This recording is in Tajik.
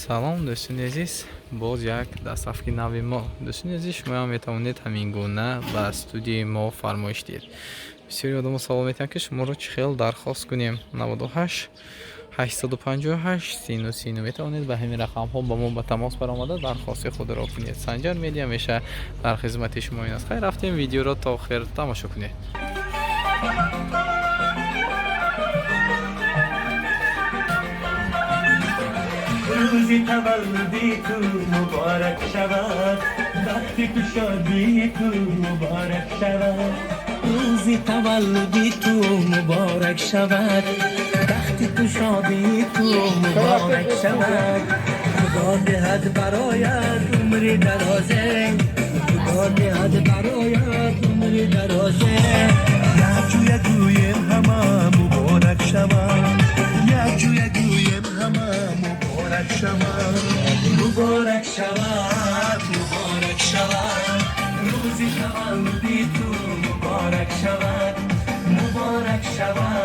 Салом, дӯстони азиз, боз як доставки нави мо. Дӯстони азиз, шумоам метавонед ҳамин гуна ба студияи мо фармоиш диҳед. Бисёри одамо савол метиҳанд, ки шуморо чӣ хел дархост кунем. 98 858 30 30, метавонед ба ҳамин рақамҳо ба мо ба тамос баромада, дархости худро кунед. Санҷар Медиа ҳамеша дар хизмати шумо ин аст. Хайр, рафтем, видеоро то охир тамошо кунед. Рӯзи таваллуди ту муборак шавад, бахти ту, шодии ту муборак шавад. Рӯзи таваллуди ту муборак шавад, бахти ту, шодии ту муборак шавад. Худо диҳад бароят умри дарозе, Худо диҳад бароят умри дарозе. Якҷоя гӯем ҳама: муборак шавад. Якҷоя гӯем ҳама: муборак шавад. Муборак шавад, муборак шавад, рӯзи таваллуди ту муборак шавад, муборак шавад.